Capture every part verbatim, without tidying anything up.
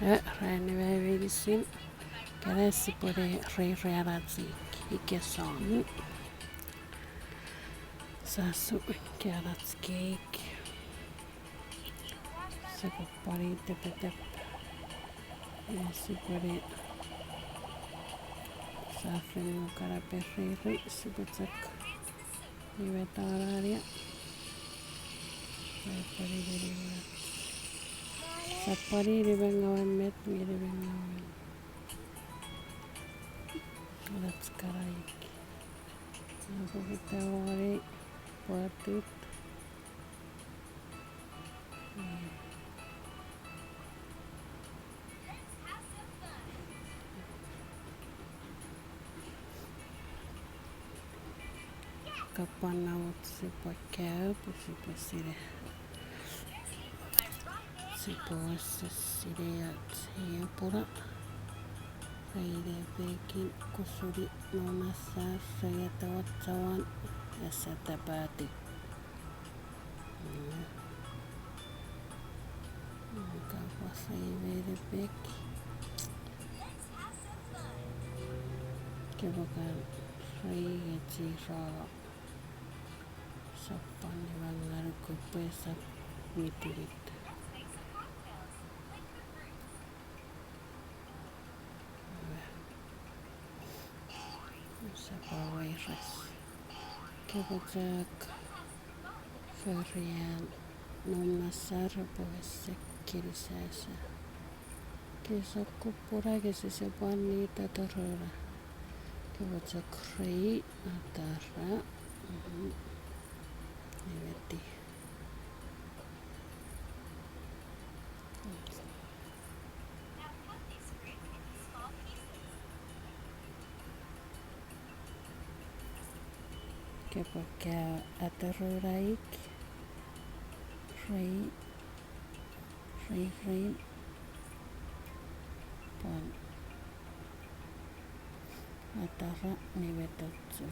Eh, ran ewe meinisin, kena sipwene reireanachik ika song. Sasu, kanach keik. Sipwe pwari tepetep. Eh, sipwene safeni kana periri, sipwe chok iwe tanania. Sipwene nini. Sipwene nimengawen met, nimengawen. Let's go, like. Ako kita wari, pwatut. Kapwan namot sipwe kaeo, pwe sipwe sinei. Sipwe wesen sinei ach ie puna. Reine pekin kusuni non asar, reine tewat sawan, ese tapati. Kapwa sei mene pek. Kepwe kan rei ngechi roro. Sap pwan nimangaru kopwe sap mitimit. Sap weires. Kepwe chok forian non asar pwe ese kinisasa. Ke sokkun pura ke sise pwan ni tatarora. Kepwe chok rei atara. Mhm. Nimeti. Kepwe ka ataruraik. Rei, rei, rei. Pwan atara nimetochu.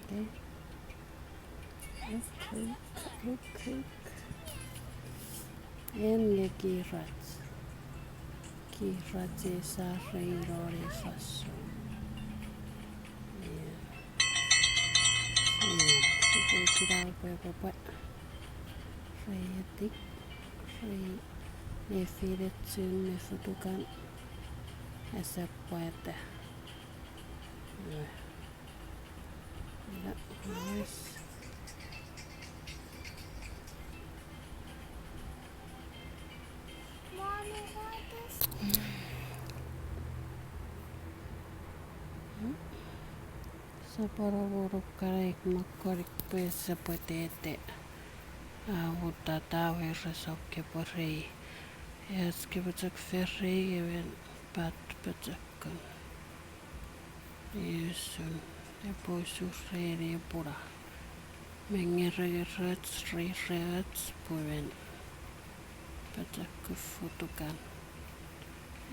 Okay. Okay, okay. En nge kirach. Kirach esa rei non ei fansoun. Ia. Ia, sipwe kira pwe pwe pwe. Rei etik, rei nefinechun me futukan. Ese pwata. Ia. Ina, yes. Sopweno monukanaik mokkonik pwe ese pwetete. A, mutata weires, sokko pwe rei. Yes, kepwe chok ferei ewe pat pochokun. Usun, epwe usun reni puna. Me ngerengerach, reireach, pwe men pochokun futukan.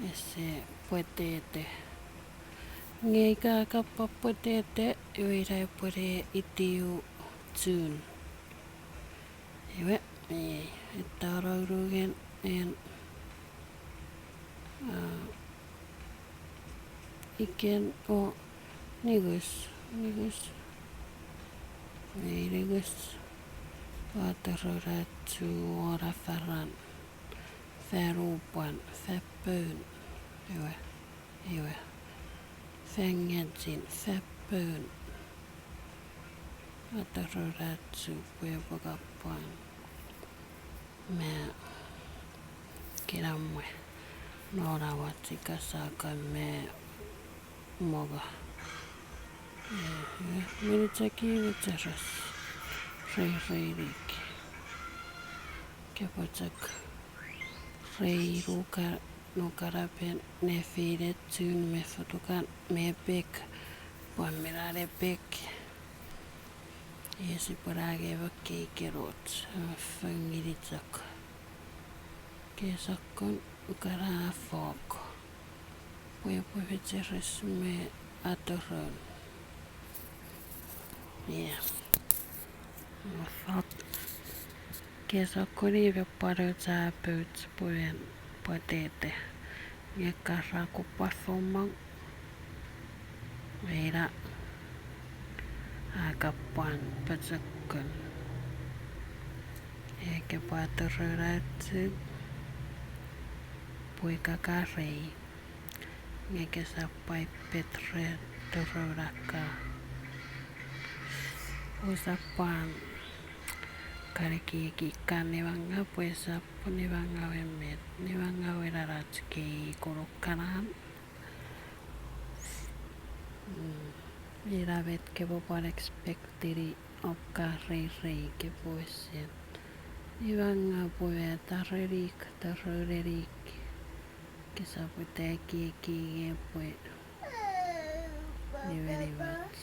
Ese pwetete. Nge ika kapwa pwetete, iwe ina epwene itiu chun. Iwe, e, etaunungen en, a, iken o ningus, ningus, e, ningus, waterona chu wona faran, fan upwan, fan poun, iwe. Iwe. Fan ngenchin, fan poun. Atorurachu pwe epwe kapwan. Me kinamwe. Non awach ika saka me mongo. Ehe, minicheki mecheres. Reireirik. Kepwe chok rei nuka, nukanapen nefinechun me futukan me pek, pwan minane pek. Esi pwe nage me kei keroch, a, fengini chok. Ke sokkun ukana fok. Pwe, pwe mecheres me atoron. Ia. Fok. Nge sokkun me pwan auchea pouch pwe, pwetete. Nge ka ra kupwar fomong, ina a kapwan pochokun. Ika pwe a toronachu pwe ka karei. Nge kesap pwan pet re toronaka. Usap pwan kan ekieki kan niwangau pwe esap niwangau emet, niwangau ena ach kei kunukanan. Mm, ina met kepwe pwan expectini om ka reirei kepwe wesen. Niwangau pwe a tarenik, taronenik. Kesap ita ekieki nge pwe nimenimoch.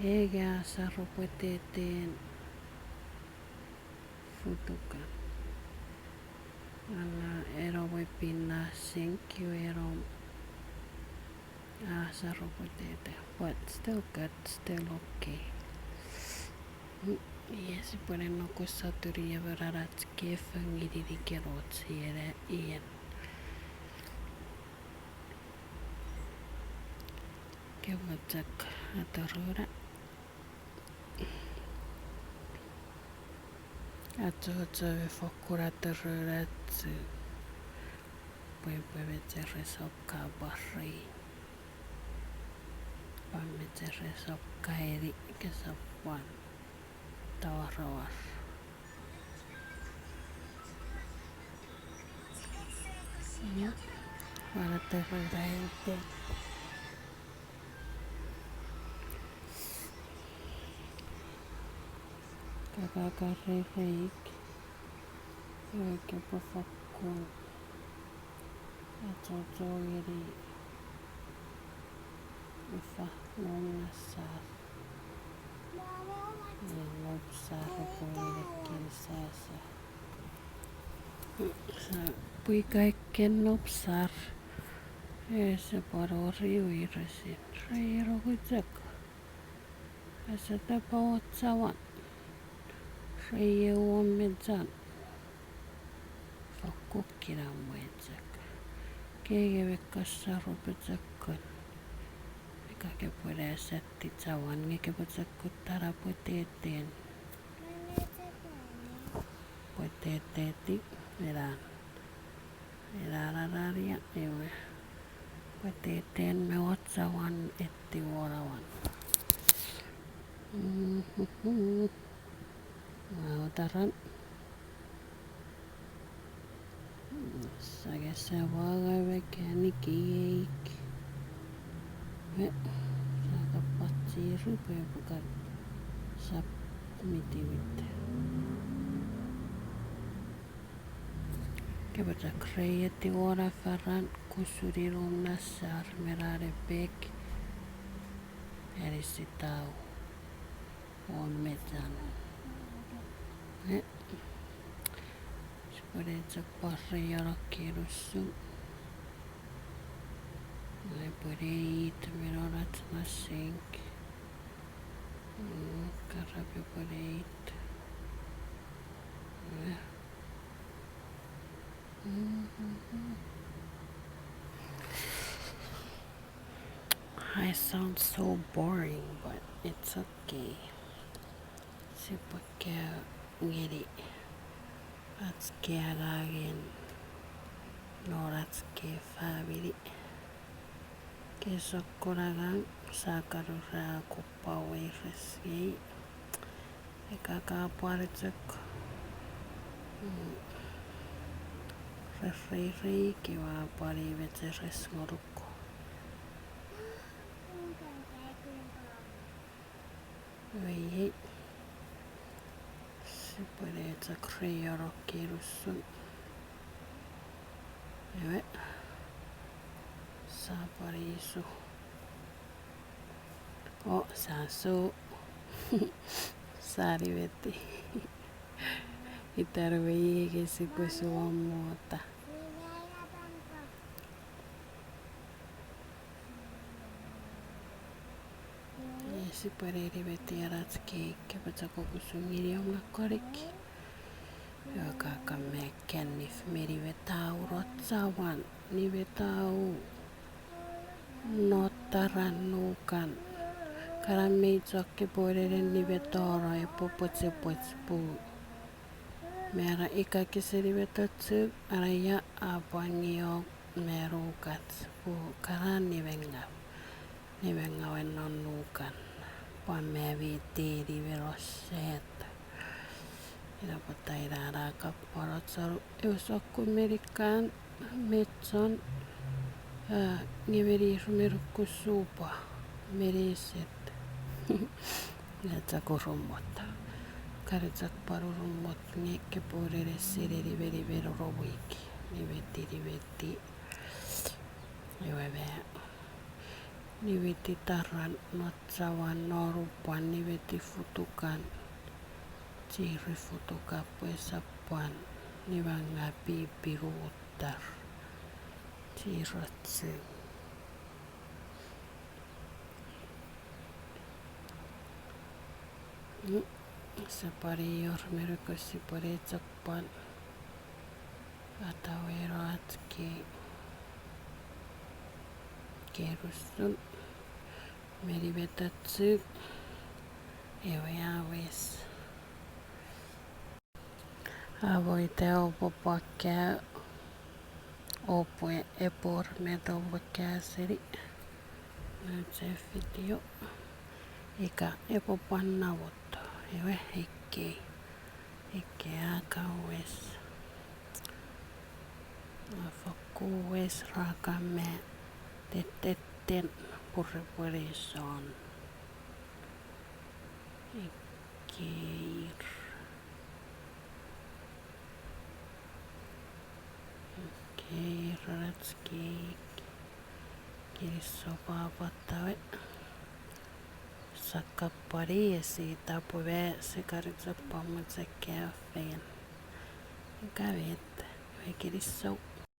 Ika a saro pweteten futukan. Ena eno we pin na sink iwe eno a saro pwetete, but still good, still okay. Iei sipwene nuku sotuni emon ach kei fengeni nikenoch iena ien. Kepwe chok atoruna. Achocho me fokkun atoruna chu pwe epwe mecheres om ka pwarei. Pwan mecheres om ka eni kesap pwan tawarawar. Pwan atoruna ite. Ka ka kareireik, iwe kepwe fokkun achocho ngeni ifa nom na sar. Nge nom sar epwe nekin sasa. Sa pwi kai ken nom sar. Ese pwan wor weiresin. Rei eno kuchok. Ese tapwa wor chawan. Rei ewe won me chan. Fokkun kinamwe chok. Kei nge me ka saro pochokun. Ika kepwe ne asati chawan nge kepwe chok kutta na pweteten. Pweteteti, ena, ena nanania, ewe. Pweteten me wor chawan eti won awan. Wow, taran. Sake sawa ngai mechanic iei. E, saka pachiri pwe pukan sap mitiwit. Kepwe chok rei eti won afaran kusuni nom na sar me ran epek. Ani sitau. Won me chan. E, sipwene chok pwan rei eno kei usun. Epwene it me non ach na sink. Mm, karap epwene it. E. I sound so boring, but it's okay. Sipwe kaeo ngeni ach kei angangen non ach kei famini. Kei sokkun angang sa kan ura kopwe weires ngeni. Ika ka pwan chok, mm, rereirei kewe pwan mecheres ngonuk. Iwe iei, sipwene chok rei eno kei usun. Ewe, sa pwan isu. O, sa su. Sa nimeti. Itan we iei ke sipwe suwon mota. Yes, Sipwe ne nimeti anach keik, kepwe chok okusu ngeni om na konik. Ewe ka kamekan nif me nimetau rochawan, nimetau notaran nukan. Kana mei chok kepwe nenen nimetoro epwe pwechepwech pun me ara ika kese nimetochuk, ara ia a pwan ngiok me nukach pun kana nimengau. Nimengauen non nukan, pwan me mi tini me roset. Ina pwata ina na kapwan ochonu ewe sokkun menikan, mechon, a, nge meni ir me nuku supa, meni eset. Nge chok urumot. Kari chok pwan urumot nge kepwe nene sineni meni me noro wik. Nimeti, nimeti. Iwe me nimeti taran, nochawan, nonupwan, nimeti futukan. Chiri futukan pwe esap pwan nimengapi pirutar. Chirochu. Sipwe ne wor me nukun sipwe ne chok pwan ataweno ach kei, kei usun me nimetochuk, ewe a wes. Amo ita oupwe pwakka, oupwe epwe wor met oupwe ka seni nouch ei video. Ika epwe pwan namot, ewe ekkei, ekkei a kan wes. A fokkun wes ra kan me tettetten purepwere son. Ekkeir. Ekkeir ach keik. Kinisou pwapwa tawe. Sakapwani esi tapwe me sikari chok pwan mochen kaeo fengen. Ika met, iwe kinisou.